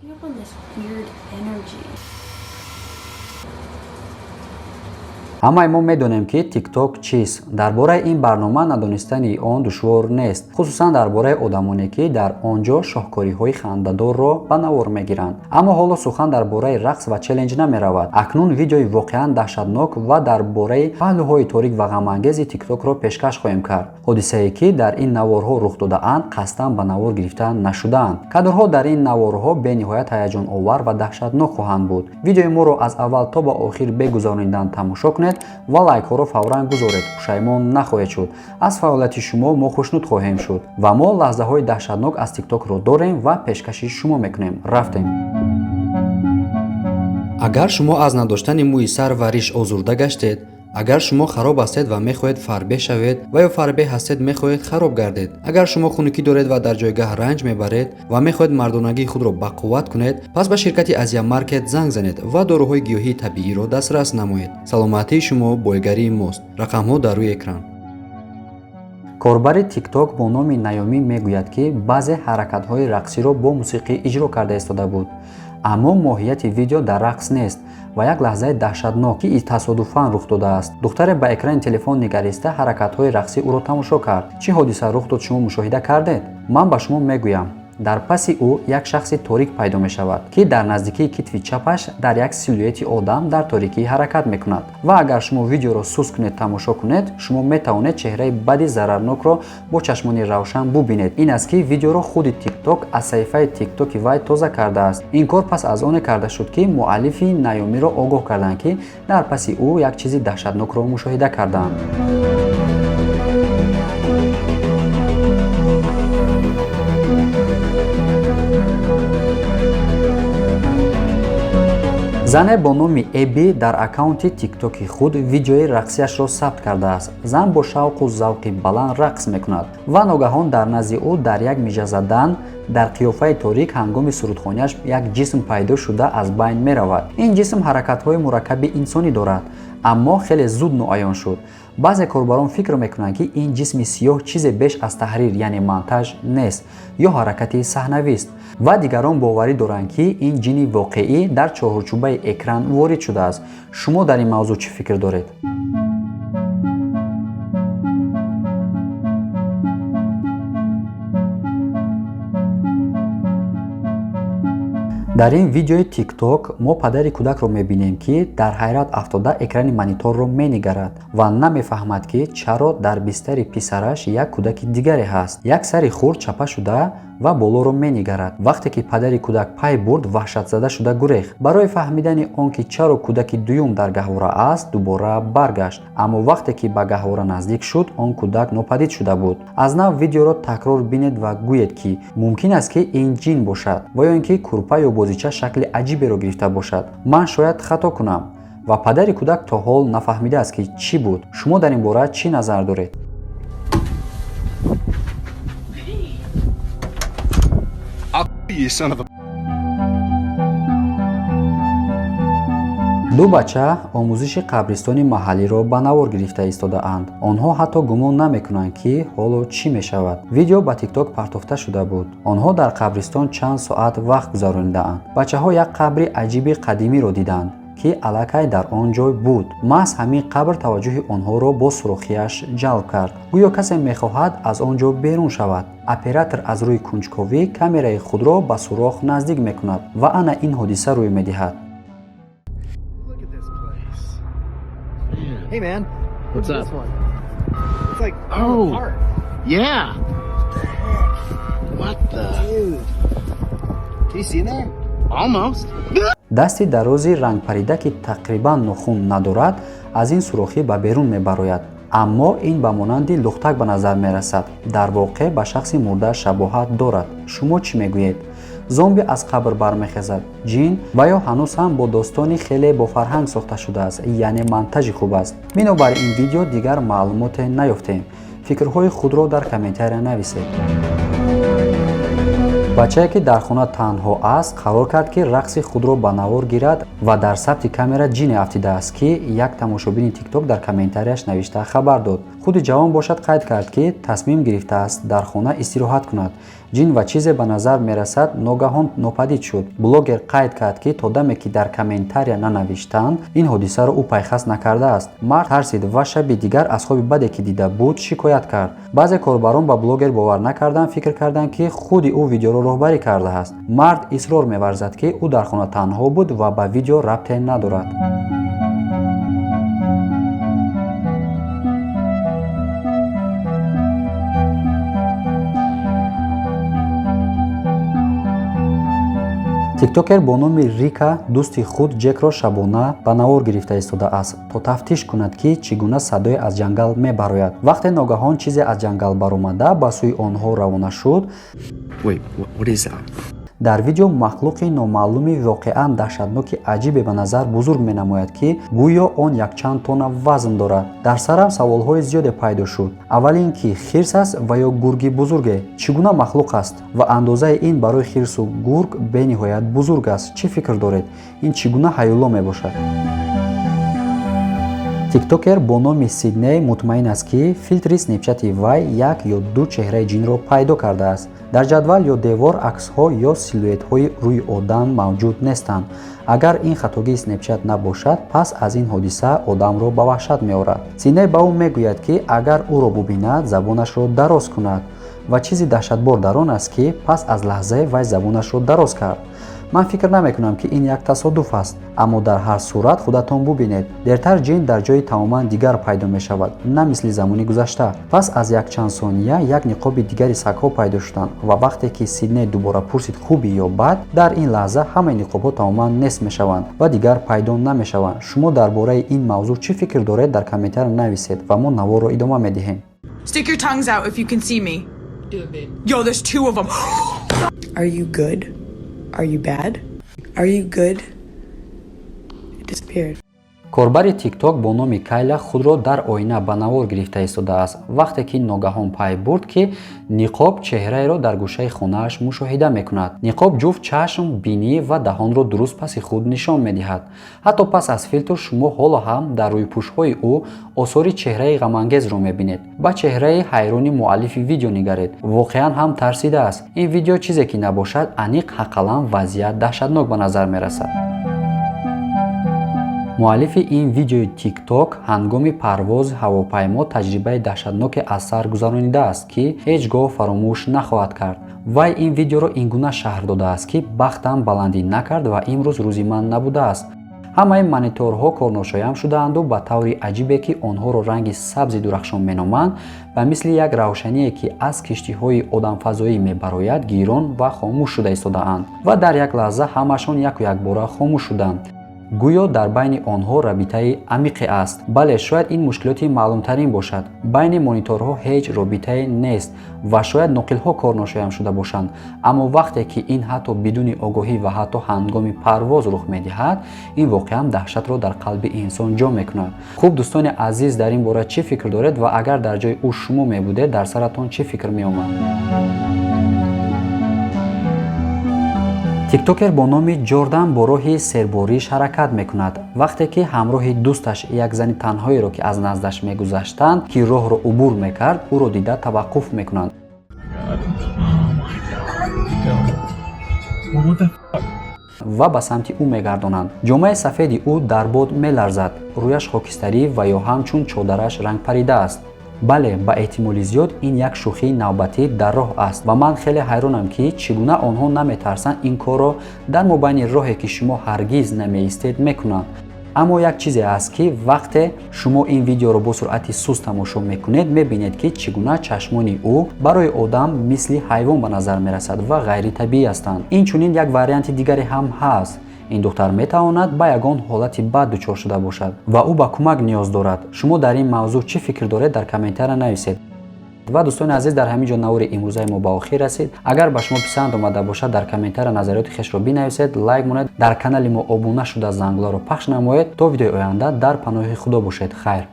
Picking up on this weird energy. Ҳамаи мо медонем, ки Тикток чист. Дар бораи ин барнома надонистани он душвор нест, хусусан дар бораи одамоне, ки дар он ҷо шоҳкориҳои хандадорро ба навор мегиранд. Аммо ҳоло сухан дар бораи рақс ва челлендж намеравад. Акнун видеои воқеан даҳшатнок ва дар бораи паҳлӯҳои торик ва ғамангези Тиктокро пешкаш хоҳем кард. Ҳодисае, ки дар ин наворҳо рух додаанд, қасдан ба навор гирифта нашудаанд. Кадрҳо дар ин наворҳо бениҳоят ҳаяҷоновар ва даҳшатнок хоҳанд буд. Видеои моро аз аввал то ба охир бегузаронидан тамошо кунед ва лайкҳоро фавран гузоред. Пушаймон нахоҳед шуд. Аз фаъолияти шумо мо хушнуд хоҳем шуд ва мо лаҳзаҳои даҳшатнок аз Тиктокро дорем ва пешкаши шумо мекунем. Рафтем. Агар шумо аз надоштани мӯи сар ва риш озурда гаштед, агар шумо хароб ҳастед ва мехоҳед фарбеҳ шавед ва ё фарбеҳ ҳастед, мехоҳед хароб гардед, агар шумо хунукӣ доред ва дар ҷойгаҳ ранҷ мебаред ва мехоҳед мардонагии худро бақувват кунед, пас ба ширкати Азия Маркет занг занед ва доруҳои гиёҳии табииро дастрас намоед. Саломатии шумо бойгарии мост. Рақамҳо дар рӯи экран. Корбари Тикток бо номи Наёмӣ мегӯяд, ки баъзе ҳаракатҳои рақсиро бо мусиқӣ иҷро карда истода буд, аммо моҳияти видео дар рақс нест ва як лаҳзаи даҳшатнок, ки тасодуфан рух додааст. Духтаре ба экрани телефон нигариста, ҳаракатҳои рақсии ӯро тамошо кард. Чӣ ҳодиса рух дод, шумо мушоҳида кардед? Ман ба шумо мегӯям. Дар паси ӯ як шахси торик пайдо мешавад, ки дар наздикии китфи чапаш дар як силуэти одам дар торикӣ ҳаракат мекунад. Ва агар шумо видеоро суст кунед, тамошо кунед, шумо метавонед чеҳраи бади зарарнокро бо чашмони равшан бубинед. Ин аст, ки видеоро худи Тикток аз саҳифаи Тиктоки вай тоза кардааст. Ин кор пас аз оне карда шуд, ки муаллифи Наёмиро огоҳ карданд, ки дар паси ӯ як чизи даҳшатнокро мушоҳида кардаанд. Зане бо номи Эбби дар аккаунти Тиктоки худ видеои рақсияшро сабт кардааст. Зан бо шавқу завқи баланд рақс мекунад ва ногаҳон дар назди ӯ дар як мижа задан дар қиёфаи торик ҳангоми сурудхонияш як ҷисм пайдо шуда, аз байн меравад. Ин ҷисм ҳаракатҳои мураккаби инсонӣ дорад, аммо хеле зуд ноаён шуд. Баъзе корбарон фикр мекунанд, ки ин ҷисми сиёҳ чизе беш аз таҳрир, яъне монтаж нест ё ҳаракати саҳнавист, ва дигарон боварӣ доранд, ки ин ҷини воқеӣ дар чорчӯбаи экран ворид шудааст. Шумо дар ин мавзӯъ чӣ фикр доред? Дар ин видеои Тикток мо падари кӯдакро мебинем, ки дар ҳайрат афтода экрани мониторро менигарад ва намефаҳмад, ки чаро дар бистари писараш як кӯдаки дигаре ҳаст. Як сари хурд чапа шуда ва болоро менигарад. Вақте ки падари кӯдак пай бурд, ваҳшатзада шуда гурехт. Барои фаҳмидани он ки чаро кӯдаки дуюм дар гаҳвора аст, дубора баргашт, аммо вақте ки ба гаҳвора наздик шуд, он кӯдак нопадид шуда буд. Аз нав видеоро такрор бинед ва гӯед, ки мумкин аст, ки ин ҷин бошад ва ё ин ки кӯрпа ё бозича шакли аҷиберо гирифта бошад. Ман шояд хато кунам ва падари кӯдак то ҳол нафаҳмидааст, ки чӣ буд. Шумо дар ин бора чӣ назар доред? You son of a. Ду бача омӯзиши қабристони маҳаллиро ба навор гирифта истодаанд. Онҳо ҳатто гумон намекунанд, ки ҳоло чӣ мешавад. Видео ба Тикток партофта шуда буд. Онҳо дар қабристон чанд соат вақт гузаронидаанд. Бачаҳо як қабри аҷиби қадимиро диданд, ки аллакай дар он ҷой буд. Маҳз ҳамин қабр таваҷҷӯҳи онҳоро бо сурохиаш ҷалб кард, гӯё касе мехоҳад аз он ҷо берун шавад. Оператор аз рӯи кунҷковӣ камераи худро ба сурох наздик мекунад ва ана ин ҳодиса рӯй медиҳад. Look at this place. Hey man. What's Look at up? this one. It's like falling Oh. apart. Yeah. What the? Dude. Can you see in there? Almost. Дасти дарози рангпарида, ки тақрибан нохун надорад, аз ин сурохӣ ба берун мебарояд, аммо ин ба монанди лухтак ба назар мерасад. Дар воқеъ ба шахси мурда шабоҳат дорад. Шумо чӣ мегӯед? Зомби аз қабр бармехезад, ҷин ва ё ҳанӯз ҳам бо достони хеле бофарҳанг сохта шудааст, яъне монтажи хуб аст? Бинобар ин видео дигар маълумоте наёфтем. Фикрҳои худро дар комментария нависед. Бачае, ки дар хона танҳо аст, қарор кард, ки рақси худро ба навор гирад ва дар сабти камера ҷине афтидааст, ки як тамошобини Тикток дар комментарияш навишта хабар дод. Худи ҷавон бошад, қайд кард, ки тасмим гирифтааст дар хона истироҳат кунад. Ҷин ва чизе ба назар мерасад ногаҳон нопадид шуд. Блогер қайд кард, ки то даме ки дар комментария нанавиштанд, ин ҳодисаро ӯ пайхас накардааст. Мард тарсид ва шаби дигар аз хоби баде, ки дида буд, шикоят кард. Баъзе корбарон ба блогер бовар накарданд, фикр карданд, ки худи ӯ видеоро роҳбарӣ кардааст. Мард исрор меварзад, ки ӯ дар хона танҳо буд ва ба видео рабте надорад. Тиктокер бо номи Рика дӯсти худ Ҷекро шабона ба навор гирифта истодааст, то тафтиш кунад, ки чӣ гуна садое аз ҷангал мебарояд. Вақте ногаҳон чизе аз ҷангал баромада ба сӯи онҳо равона шуд. Wait, what is that? Дар видео махлуқи номаълуми воқеан даҳшатноки аҷибе ба назар бузург менамояд, ки гӯё он якчанд тонна вазн дорад. Дар сарам саволҳои зиёде пайдо шуд. Аввал ин ки хирс аст ва ё гурги бузурге? Чӣ гуна махлуқ аст ва андозаи ин барои хирсу гург бениҳоят бузург аст? Чӣ фикр доред, ин чӣ гуна ҳаюло мебошад? Тиктокер бо номи Сидней мутмаин аст, ки филтри снепчати вай як ё ду чеҳраи ҷинро пайдо кардааст. Дар ҷадвал ё девор аксҳо ё силуэтҳои рӯи одам мавҷуд нестанд. Агар ин хатогии снепчат набошад, пас аз ин ҳодиса одамро ба ваҳшат меорад. Сидней ба ӯ мегӯяд, ки агар ӯро бубинад, забонашро дароз кунад, ва чизи даҳшатбор дар он аст, ки пас аз лаҳзае вай забонашро дароз кард. Ман фикр намекунам, ки ин як тасодуф аст, аммо дар ҳар сурат худатон бубинед. Дертар ҷин дар ҷои тамоман дигар пайдо мешавад, на мисли замони гузашта. Пас аз якчанд сония як ниқоби дигари сагҳо пайдо шуданд ва вақте ки Сидней дубора пурсид, хубӣ ё бад, дар ин лаҳза ҳамаи ниқобҳо тамоман нест мешаванд ва дигар пайдо намешаванд. Шумо дар бораи ин мавзӯъ чӣ фикр доред, дар комментария нависед ва мо наворро идома медиҳем. Stick your tongues out if you can see me. Do it, babe. Yo, there's two of them. Are you good? Are you bad? Are you good? It disappeared. Корбари Тикток бо номи Кайла худро дар оина ба навор гирифта истодааст, вақте ки ногаҳон пай бурд, ки ниқоб чеҳраеро дар гӯшаи хонааш мушоҳида мекунад. Ниқоб ҷуфт чашм, бинӣ ва даҳонро дуруст паси худ нишон медиҳад. Ҳатто пас аз филтр шумо ҳоло ҳам дар рӯйпӯшҳои ӯ осори чеҳраи ғамангезро мебинед. Ба чеҳраи ҳайрони муаллифи видео нигаред, воқеан ҳам тарсидааст. Ин видео чизе ки набошад, аниқ ҳаққалан вазъият даҳшатнок ба назар мерасад. Муаллифи ин видеои Тикток ҳангоми парвози ҳавопаймо таҷрибаи даҳшатноке аз сар гузаронидааст, ки ҳеҷ гоҳ фаромӯш нахоҳад кард. Вай ин видеоро ин гуна шарҳ додааст, ки бахтам баландӣ накард ва имрӯз рӯзи ман набудааст. Ҳамаи мониторҳо корношоям шудаанду ба таври аҷибе, ки онҳоро ранги сабзи дурахшон меноманд, ба мисли як равшание, ки аз киштиҳои одамфазоӣ мебарояд, гирон ва хомӯш шуда истодаанд ва дар як лаҳза ҳамашон яку якбора хомӯш шуданд. Гӯё дар байни онҳо робитаи амиқе аст. Бале, шояд ин мушкилоти маълумтарин бошад. Байни мониторҳо ҳеҷ робитае нест ва шояд ноқилҳо корношоям шуда бошанд, аммо вақте ки ин ҳатто бидуни огоҳӣ ва ҳатто ҳангоми парвоз рух медиҳад, ин воқеан даҳшатро дар қалби инсон ҷо мекунад. Хуб, дӯстони азиз, дар ин бора чӣ фикр доред ва агар дар ҷои ӯ шумо мебудед, дар саратон чӣ фикр меомад? Тиктокер бо номи Ҷордан бо роҳи сербориш ҳаракат мекунад, вақте ки ҳамроҳи дӯсташ як зани танҳоеро, ки аз наздаш мегузаштанд, ки роҳро убур мекард, ӯро дида таваққуф мекунанд What the ва ба самти ӯ мегардонанд. Ҷомаи сафеди ӯ дар бод меларзад, рӯяш хокистарӣ ва ё ҳамчун чодараш рангпаридааст. Бале, ба эҳтимоли зиёд ин як шӯхии навбатӣ дар роҳ аст ва ман хеле ҳайронам, ки чӣ гуна онҳо наметарсанд, ин корро дар мобайни роҳе, ки шумо ҳаргиз намеистед, мекунанд. Аммо як чизе аст, ки вақте шумо ин видеоро бо суръати суст тамошо мекунед, мебинед, ки чӣ гуна чашмони ӯ барои одам мисли ҳайвон ба назар мерасад ва ғайритабиӣ ҳастанд. Инчунин як варианти дигаре ҳам ҳаст: ин духтар метавонад ба ягон ҳолати бад дучор шуда бошад ва ӯ ба кӯмак ниёз дорад. Шумо дар ин мавзӯъ чӣ фикр доред, дар комментария нависед. Ва дӯстони азиз, дар ҳамин ҷо навори имрӯзаи мо ба охир расид. Агар ба шумо писанд омада бошад, дар комментария назариёти хешро бинависед, лайк монед, дар канали мо обуна шуда, зангуларо пахш намоед. То видеои оянда дар паноҳи Худо бошед. Хайр.